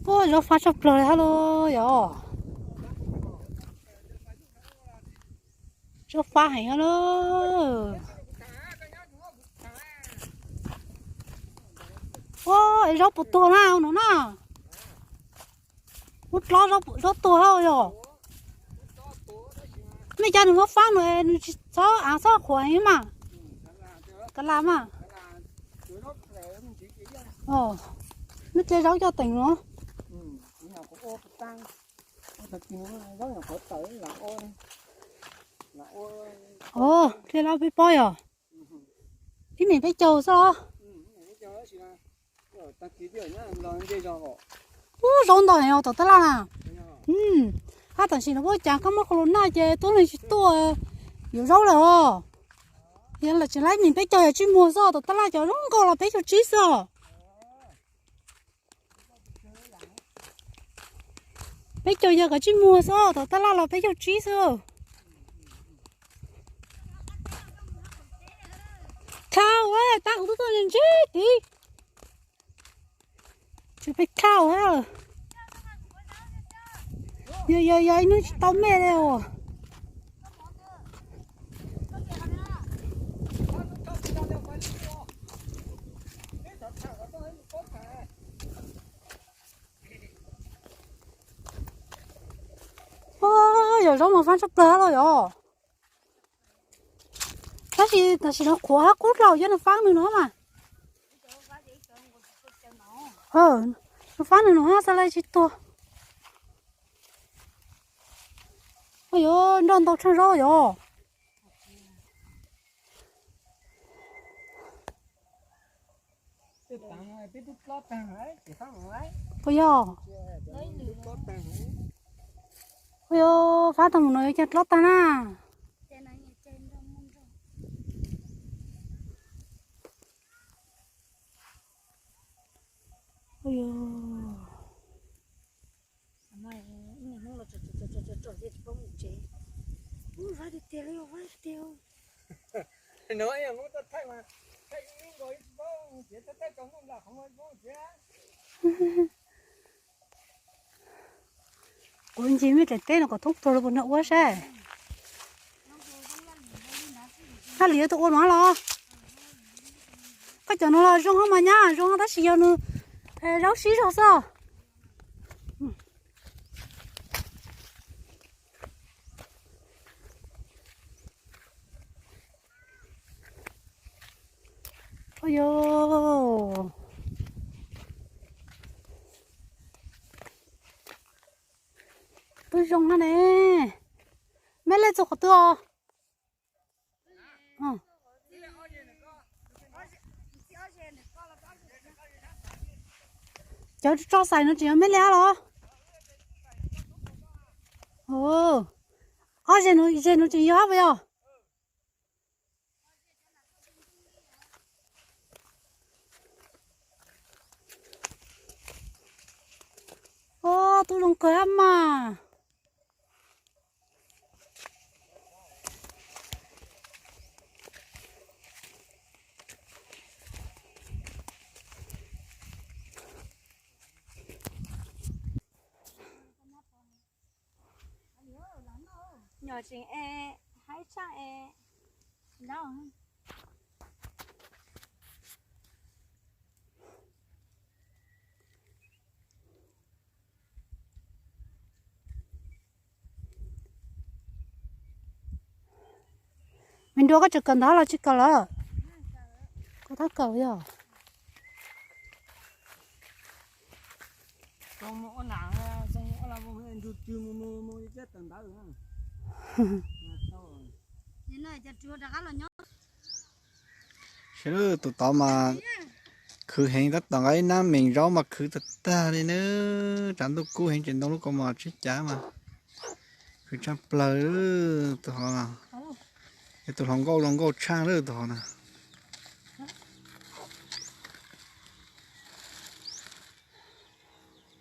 Ua zaub fab tshaj plaws li hab lauj yom. Zaub fab heev hab lauj. Ua, es zaub puas tuag na no na. Ub, dlob zaub tuag hab yom. Nej cov nws muab fab no nws tsis txhob av txhob qhuav heev mas. Kav las mas. Nej tle zaub coj teem no. Ua, tle zaub peb pob yom. Ib meem peb caug xwb los. Ub, zaub ntau heev os tom tab laj na. Hab tam sim no puab cas koj muab qhov lus naj ces tuab neeg tsis tuaj yuav zaub lawm os. Yog lawm tseem laib ib meem peb caug yog tsib muag xwb, tom tab laj cov zoo nkauj los peb caug tsib xwb os. Peb caug yog kov tsib muag xwb, tom tab laj los peb caug tsib xwb. Khau, tab kuv tub tuaj ntsib tid. Tsis peb khau hab. Yog, yog, yog ib hnub tsis tau mej li os. Yog zaub mas fab tshaj plaws hab los yom. Tab sis tam sim no qhuav hab kub dlhau, yog nws fab nws no mas. Nws fab nws no hab xav li tsis tuag. Ua yuav nroj ntau tsheej zaub yom. Puas yog? Ua yuav fab tag mus no yuav cas dlob tag na. Kuv ncig mej daim teb no kom thoob plaws los puas nrog ua saib. Thaj li yuav tuaj ua no los? Koj cov no los zoo hab mas nyab, zoo hab tab sis yog nws zaub sib zog xwb. Ua yuav twb zoo hab ne. Mej lej txug qhov twg os? Cov tso xais no tseem yog mej lej hab los? Ob zeg no tseem yog hab puas yog? Ob, tub zoo kawg hab mas. Nyom tseem es, haib tshaj es. Me nruas koj tseem kawm ntawv los tsis kawm lawm? Koj tab kawm yog. Saib tus tod mas khwv heev, tab tom nqa ib nab meem zaub mas khwv tag tag li na. Tshav ntuj kub heev ces ntoo lub kaus mom tsib cav mas khwv tshaj plaws tus hov. Yog tus hluas nkauj zoo nkauj tshaj lawm tus hov na.